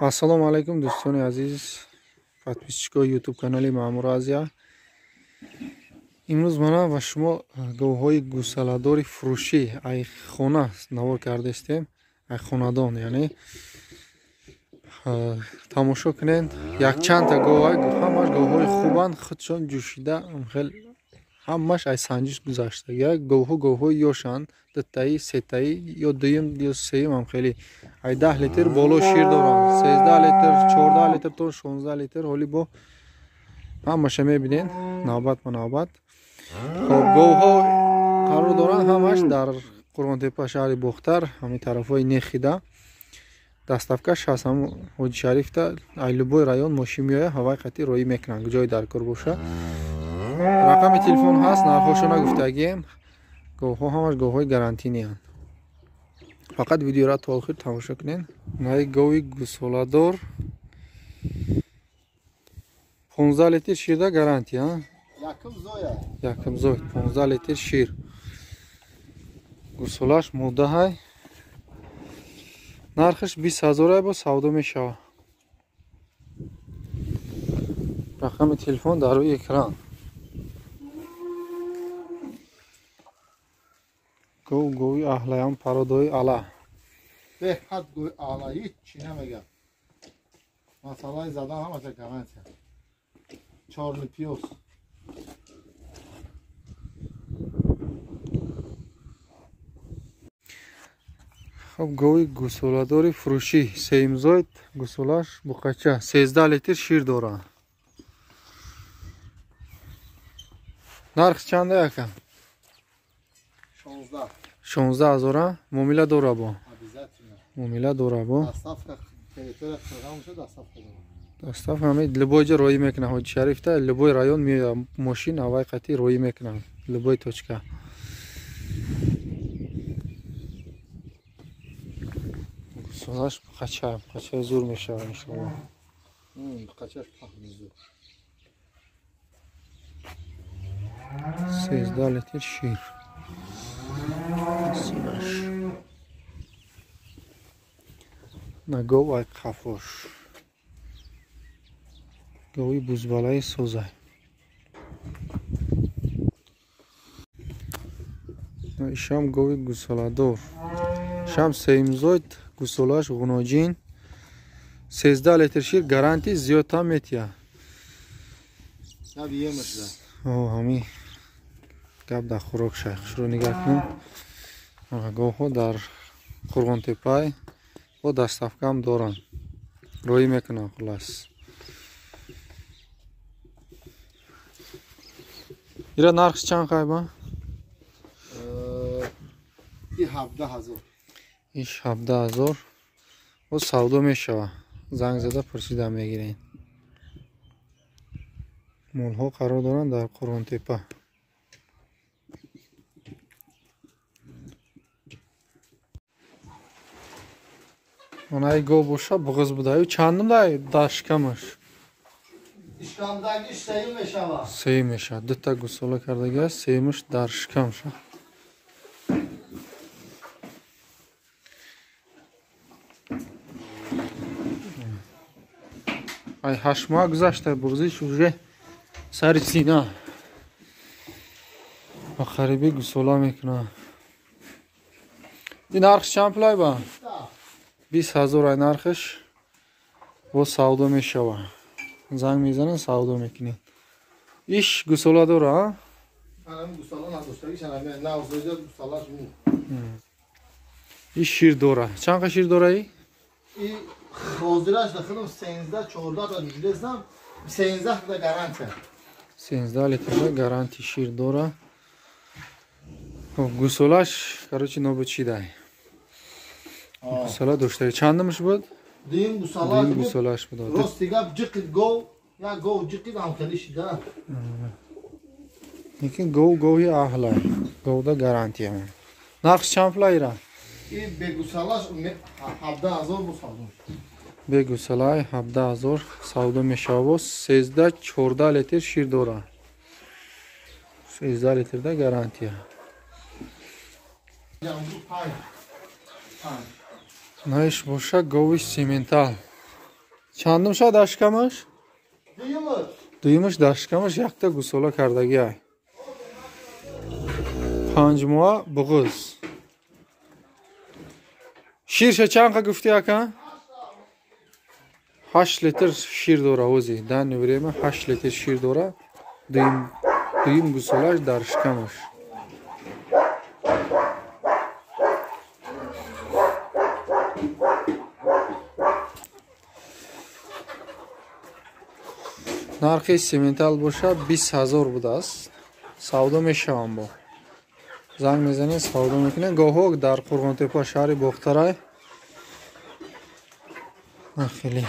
Ассалому алайкум дӯстони азиз, подписчикои YouTube канали Маъмур Азия. Имрӯз мана ба шумо говҳои гусаладори фурӯшӣ ай хона навор кардастем, ай хонадон, яъне тамошо кунед. Якчандта гов, ҳамаш говҳои хубанд, худшон ҷӯшида, хел ҳамаш ай санҷиш гузаштага. Говҳо говҳои ёшанд, дутаи, сетаи ё дуюм ё сеюм ҳам хеле ай 10 литр боло шир доранд, 13 литр, 14 литр то 16 литр. Ҳоли бо ҳамаша мебинед навбат ба навбат. Хоб, говҳо қарор доранд ҳамаш дар Қурғонтепа, шаҳри Бохтар, ҳамин тарафҳои Нехида. Доставкаш ҳаст ҳам Ҳоҷи Шарифта, ай любой район мошин меояд, ҳавай қати роӣ мекунанд, ҷои дар кор боша. Рақами телефон ҳаст, нархҳошо нагуфтагием. Говҳо ҳамаш говҳои гарантинианд. Фақат видеоро то охир тамошо кунед. Най гови гусоладор 15 литр ширда гарантия. Якум зой 15 литр шир. Гусолаш модаҳай. Нархаш 20 ҳазор бо савдо мешавад. Рақами телефон дар рӯи экран. Гов гови аҳлаям, пародои ала. Беҳад гови ала, ҳеҷ чӣ намегам. Масалаи задан ҳамаша гарантия. Чорни пиёз. Хоб, гови гусоладори фурӯшӣ сеюмзоид, гусолаш буқача, 13 литр шир дорад. Нарх чанда яка? 16 ҳазора. Муомила дора бо? Муомила дора бо. Доставка ҳами любой ҷо роӣ мекунад. Ҳоҷи Шарифта любой район меояд мошин, аввай қати роӣ мекунад, любой точка. Гусолаш буқача, буқачаи зур мешавад иншоалло. Буқачаш пахни зур. 13 литр шир. Синаш. На гов ай қафош. Гови бузбалаи созай. Ишам гови гусоладор. Ишам сеюмзоид, гусолаш ғуноҷин. 13 литр шир гаранти, зиёдтам метия. Ҳами гап дар хӯрок шайх. Шуро нигаҳ кунед. Говҳо дар Қурғонтепай бо доставкаам доранд, роӣ мекунанд. Хулас, ира нархш чанд қайба? И 17 ҳазор. Иш 17 ҳазор. Бо савдо мешава. Занг зада пурсида мегиред. Молҳо қарор доранд дар Қурғонтепа. Онай гов боша буғиз буда. Ю чандум дар шикамаш? Шикамдагиш сеюм мешавад. Сеюм мешавад. Дута гусола кардаги аст, сеюмаш дар шикамша. Ай 8 моҳ гузашта, буғизиш уже сари сина. Ба қариби гусола мекунад. Ин нархш чанд пулай ба? 20 ҳазор ай нархш, бо савдо мешавад. Занг мезананд, савдо мекунед. Иш гусола дора? Иш шир дора. Чанд қа шир дора и? Ҳозираш дахилам 13, 14 та ҷуҷудесам, 13 та гарантия. 13 литр гаранти шир дора. Гусолаш, короче, нобуд шидай. Гусола дошта. Чандумш буд? Дуюм гусолаш буд. Гусолаш буд. Рости гап ҷиқид гов, як гов ҷиқид ҳам хеле шида. Лекин гов гови аҳлай. Говда гарантия. Нархш чанд пул ира? И бегусолаш 17 ҳазор бу савдо. Бегусолай 17 ҳазор савдо мешавад. 13, 14 литр шир дора. 13 литрда гарантия. Наиш боша гови симентал. Чандум шад дар шикамаш? Дуюмаш дар шикамаш якта гусола кардагӣ ай. 5 моҳа буғуз. Ширша чанд қа гуфтӣ ака? 8 литр шир дора ози. Данный время 8 литр шир дора. Дуюм гусолаш дар шикамаш. Нархи сементал боша 20 000 будааст. Савдо мешавам бо. Занг мезанед, савдо мекунед. Гоҳҳо дар Қурғонтепа шаҳри Бохтарай. Хеле.